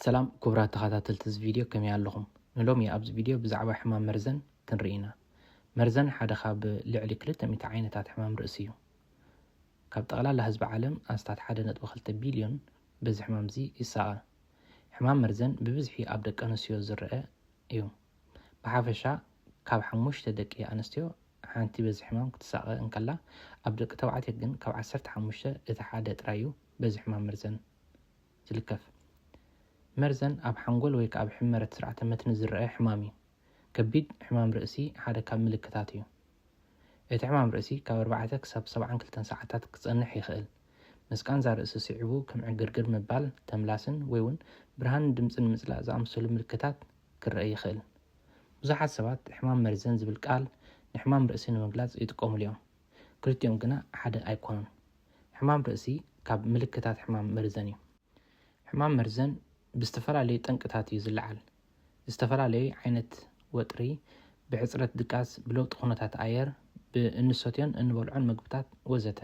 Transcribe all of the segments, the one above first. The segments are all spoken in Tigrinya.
ሰላም ክቡራት ተኸታተልቲ እዚ ቪድዮ፣ ከመይ ኣለኹም? ንሎሚ ኣብዚ ቪድዮ ብዛዕባ ሕማም መርዘን ክንርኢ ኢና። መርዘን ሓደ ካብ ልዕሊ ክልተ ሚእቲ ዓይነታት ሕማም ርእሲ እዩ። ካብ ጠቕላላ ህዝቢ ዓለም ኣስታት ሓደ ነጥቢ ክልተ ቢልዮን በዚ ሕማም እዚ ይሳቐ። ሕማም መርዘን ብብዝሒ ኣብ ደቂ ኣንስትዮ ዝረአ እዩ። ብሓፈሻ ካብ ሓሙሽተ ደቂ ኣንስትዮ ሓንቲ በዚ ሕማም ክትሳቐ እንከላ፣ ኣብ ደቂ ተባዕትዮ ግን ካብ ዓሰርተ ሓሙሽተ እቲ ሓደ ጥራይ እዩ በዚ ሕማም መርዘን ዝልከፍ። መርዘን ኣብ ሓንጎል ወይ ከዓ ኣብ ሕመረት ስርዓተ መትኒ ዝረአ ሕማም እዩ። ከቢድ ሕማም ርእሲ ሓደ ካብ ምልክታት እዩ። እቲ ሕማም ርእሲ ካብ ኣርባዕተ ክሳብ ሰብዓን ክልተን ሰዓታት ክጸንሕ ይኽእል። ምስ ቃንዛ ርእሲ ስዒቡ ከም ዕግርግር ምባል፣ ተምላስን ወይ እውን ብርሃንን ድምጽን ምጽላእ ዝኣመሰሉ ምልክታት ክረአ ይኽእል። ብዙሓት ሰባት ሕማም መርዘን ዝብል ቃል ንሕማም ርእሲ ንምግላጽ ይጥቀሙሉ እዮም። ክልቲኦም ግና ሓደ ኣይኮኑን። ሕማም ርእሲ ካብ ምልክታት ሕማም መርዘን እዩ። ሕማም መርዘን ብዝተፈላለዩ ጠንቅታት እዩ ዝለዓል። ዝተፈላለዩ ዓይነት ወጥሪ፣ ብሕጽረት ድቃስ፣ ብለውጢ ኩነታት ኣየር፣ ብእንሰትዮን እንበልዖን መግብታት ወዘተ።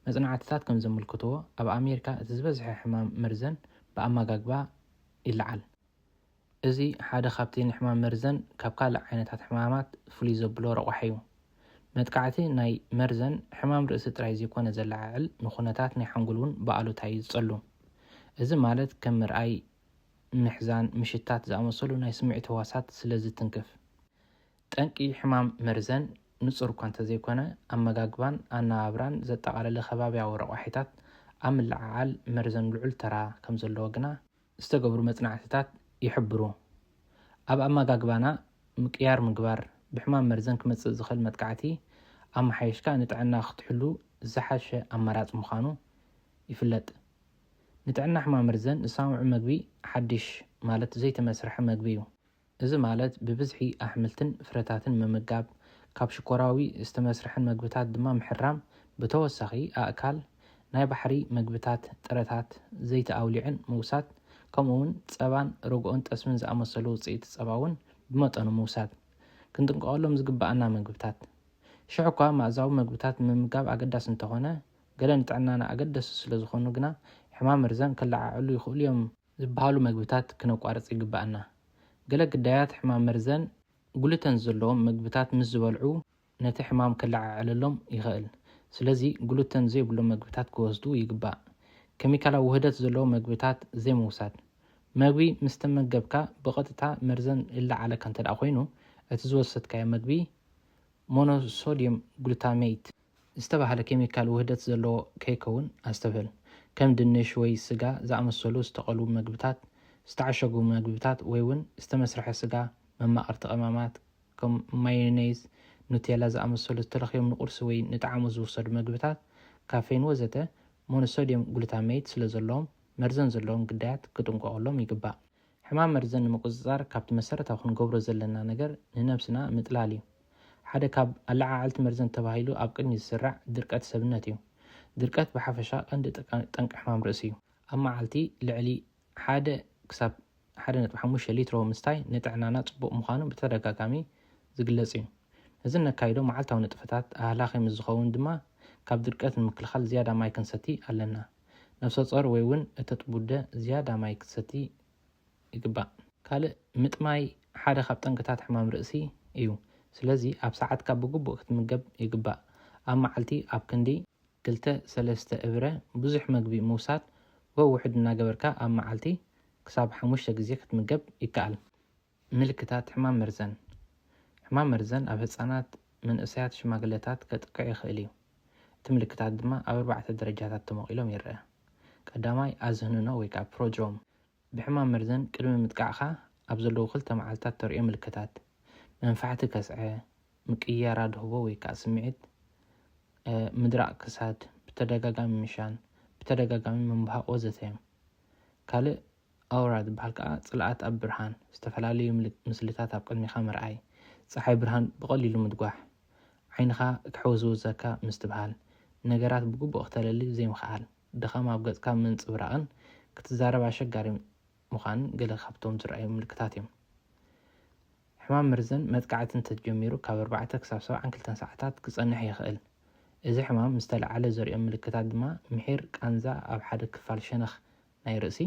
መጽናዕትታት ከም ዘመልክትዎ፣ ኣብ ኣሜሪካ እቲ ዝበዝሐ ሕማም መርዘን ብኣመጋግባ ይለዓል። እዚ ሓደ ካብቲ ንሕማም መርዘን ካብ ካልእ ዓይነታት ሕማማት ፍሉይ ዘብሎ ረቋሒ እዩ። መጥቃዕቲ ናይ መርዘን ሕማም ርእሲ ጥራይ ዘይኮነ ዘለዓዕል፣ ንኹነታት ናይ ሓንጎል እውን ብኣሉታ እዩ ዝጸሉ። እዚ ማለት ከም ምርኣይ፣ ምሕዛን፣ ምሽታት ዝኣመሰሉ ናይ ስምዒት ህዋሳት ስለ ዝትንክፍ። ጠንቂ ሕማም መርዘን ንጹር እኳ እንተዘይኮነ፣ ኣመጋግባን ኣነባብራን ዘጠቓለለ ከባብያዊ ረቋሒታት ኣብ ምልዕዓል መርዘን ልዑል ተራ ከም ዘለዎ ግና ዝተገብሩ መጽናዕትታት ይሕብሩ። ኣብ ኣመጋግባና ምቅያር ምግባር ብሕማም መርዘን ክመጽእ ዝኽእል መጥቃዕቲ ኣመሓይሽካ ንጥዕና ክትሕሉ ዝሓሸ ኣማራጺ ምዃኑ ይፍለጥ። ንጥዕና ሕማም መርዘን ዝሰማምዑ መግቢ ሓድሽ ማለት ዘይተመስርሐ መግቢ እዩ። እዚ ማለት ብብዝሒ ኣሕምልትን ፍረታትን ምምጋብ፣ ካብ ሽኮራዊ ዝተመስርሐን መግብታት ድማ ምሕራም፣ ብተወሳኺ ኣእካል ናይ ባሕሪ መግብታት፣ ጥረታት፣ ዘይቲ ኣውሊዕን ምውሳድ፣ ከምኡ እውን ጸባን ርግኦን ጠስምን ዝኣመሰሉ ውጽኢት ጸባ እውን ብመጠኑ ምውሳድ ክንጥንቀቐሎም ዝግብኣና መግብታት። ሽሕ እኳ መኣዛዊ መግብታት ምምጋብ ኣገዳሲ እንተኾነ፣ ገለ ንጥዕናና ኣገደስቲ ስለ ዝኾኑ ግና ሕማም መርዘን ከለዓዕሉ ይኽእሉ እዮም ዝበሃሉ መግብታት ክነቋርጽ ይግብኣና። ገለ ግዳያት ሕማም መርዘን ግሉተን ዘለዎም መግብታት ምስ ዝበልዑ ነቲ ሕማም ከለዓዕለሎም ይኽእል። ስለዚ ግሉተን ዘይብሎም መግብታት ክወስዱ ይግባእ። ኬሚካላዊ ውህደት ዘለዎ መግብታት ዘይምውሳድ። መግቢ ምስ ተመገብካ ብቐጥታ መርዘን ይለዓለካ እንተ ደኣ ኮይኑ፣ እቲ ዝወሰድካዮ መግቢ ሞኖሶድየም ግሉታሜት ዝተባህለ ኬሚካል ውህደት ዘለዎ ከይከውን ኣስተብህል። ከም ድንሽ ወይ ስጋ ዝኣመሰሉ ዝተቐልዉ መግብታት፣ ዝተዓሸጉ መግብታት ወይ እውን ዝተመስርሐ ስጋ፣ መማቕርቲ ቀመማት ከም ማዮኔዝ፣ ኑቴላ ዝኣመሰሉ ተለኽዮም ንቁርሲ ወይ ንጣዕሙ ዝውሰዱ መግብታት ካፌን ወዘተ ሞኖሶድየም ግሉታሜት ስለ ዘለዎም መርዘን ዘለዎም ግዳያት ክጥንቀቐሎም ይግባእ። ሕማም መርዘን ንምቁጽጻር ካብቲ መሰረታዊ ክንገብሮ ዘለና ነገር ንነብስና ምጥላል እዩ። ሓደ ካብ ኣለዓዓልቲ መርዘን ተባሂሉ ኣብ ቅድሚት ዝስራዕ ድርቀት ሰብነት እዩ። ድርቀት ብሓፈሻ ቀንዲ ጠንቂ ሕማም ርእሲ እዩ። ኣብ መዓልቲ ልዕሊ ሓደ ክሳብ ሓደ ነጥቢ ሓሙሽተ ሊትሮ ምስታይ ንጥዕናና ጽቡቕ ምዃኑ ብተደጋጋሚ ዝግለጽ እዩ። እዚ ነካይዶ መዓልታዊ ንጥፈታት ኣህላኺ ምስ ዝኸውን ድማ ካብ ድርቀት ንምክልኻል ዝያዳ ማይ ክንሰቲ ኣለና። ነፍሰ ጾር ወይ እውን እተጥቡደ ዝያዳ ማይ ክትሰቲ ይግባእ። ካልእ ምጥማይ ሓደ ካብ ጠንቅታት ሕማም ርእሲ እዩ። ስለዚ ኣብ ሰዓትካ ብግቡእ ክትምገብ ይግባእ። ኣብ መዓልቲ ኣብ ክንዲ ክልተ ሰለስተ እብረ ብዙሕ መግቢ ምውሳድ ወይ ውሑድ እናገበርካ ኣብ መዓልቲ ክሳብ ሓሙሽተ ግዜ ክትምገብ ይከኣል። ምልክታት ሕማም መርዘን። ሕማም መርዘን ኣብ ህጻናት፣ መንእሰያት፣ ሽማግለታት ከጥቅዕ ይኽእል እዩ። እቲ ምልክታት ድማ ኣብ ኣርባዕተ ደረጃታት ተመቒሎም ይረአ። ቀዳማይ ኣዝህንኖ ወይ ከዓ ፕሮድሮም። ብሕማም መርዘን ቅድሚ ምጥቃዕኻ ኣብ ዘለዉ ክልተ መዓልታት ተርእዮ ምልክታት፣ መንፋሕቲ ከስዐ፣ ምቅይያር ኣድህቦ ወይ ከዓ ስምዒት፣ ምድራቕ ክሳድ፣ ብተደጋጋሚ ምሻን፣ ብተደጋጋሚ ምንባሃቕ ወዘተ እዮም። ካልእ ኣውራ ዝበሃል ከዓ ጽልኣት ኣብ ብርሃን፣ ዝተፈላለዩ ምስልታት ኣብ ቅድሚኻ ምርኣይ፣ ጸሓይ ብርሃን ብቐሊሉ ምድጓሕ፣ ዓይንኻ ክሕውዝውዘካ ምስትብሃል፣ ነገራት ብግቡእ ክተለሊ ዘይምኽኣል፣ ድኻም ኣብ ገጽካ ምንጽብራቕን ክትዛረብ ኣሸጋሪ ምዃንን ገለ ካብቶም ዝረኣዩ ምልክታት እዮም። ሕማም መርዘን መጥቃዕቲ እንተጀሚሩ ካብ ኣርባዕተ ክሳብ ሰብዓን ክልተን ሰዓታት ክጸንሕ ይኽእል። እዚ ሕማም ምስ ተለዓለ ዘርእዮም ምልክታት ድማ ምሒር ቃንዛ ኣብ ሓደ ክፋል ሸነኽ ናይ ርእሲ፣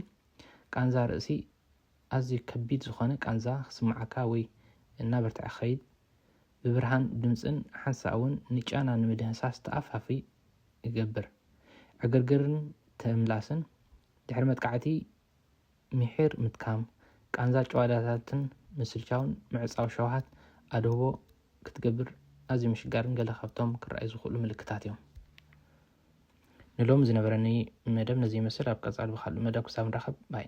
ቃንዛ ርእሲ ኣዝዩ ከቢድ ዝኾነ ቃንዛ ክስምዓካ ወይ እናበርትዐ ክኸይድ፣ ብብርሃን ድምጽን ሓንሳእ እውን ንጫና ንምድህሳስ ተኣፋፊ ይገብር። ዕግርግርን ተምላስን ድሕሪ መጥቃዕቲ ምሒር ምትካም፣ ቃንዛ ጭዋዳታትን ምስልቻውን ምዕጻው ሸውሃት ኣድህቦ ክትገብር ኣዝዩ ምሽጋርን ገለ ካብቶም ክረኣዩ ዝኽእሉ ምልክታት እዮም። ንሎሚ ዝነበረኒ መደብ ነዚ ይመስል። ኣብ ቀጻሊ ብኻልእ መደብ ክሳብ ንራኸብ፣ ባይ።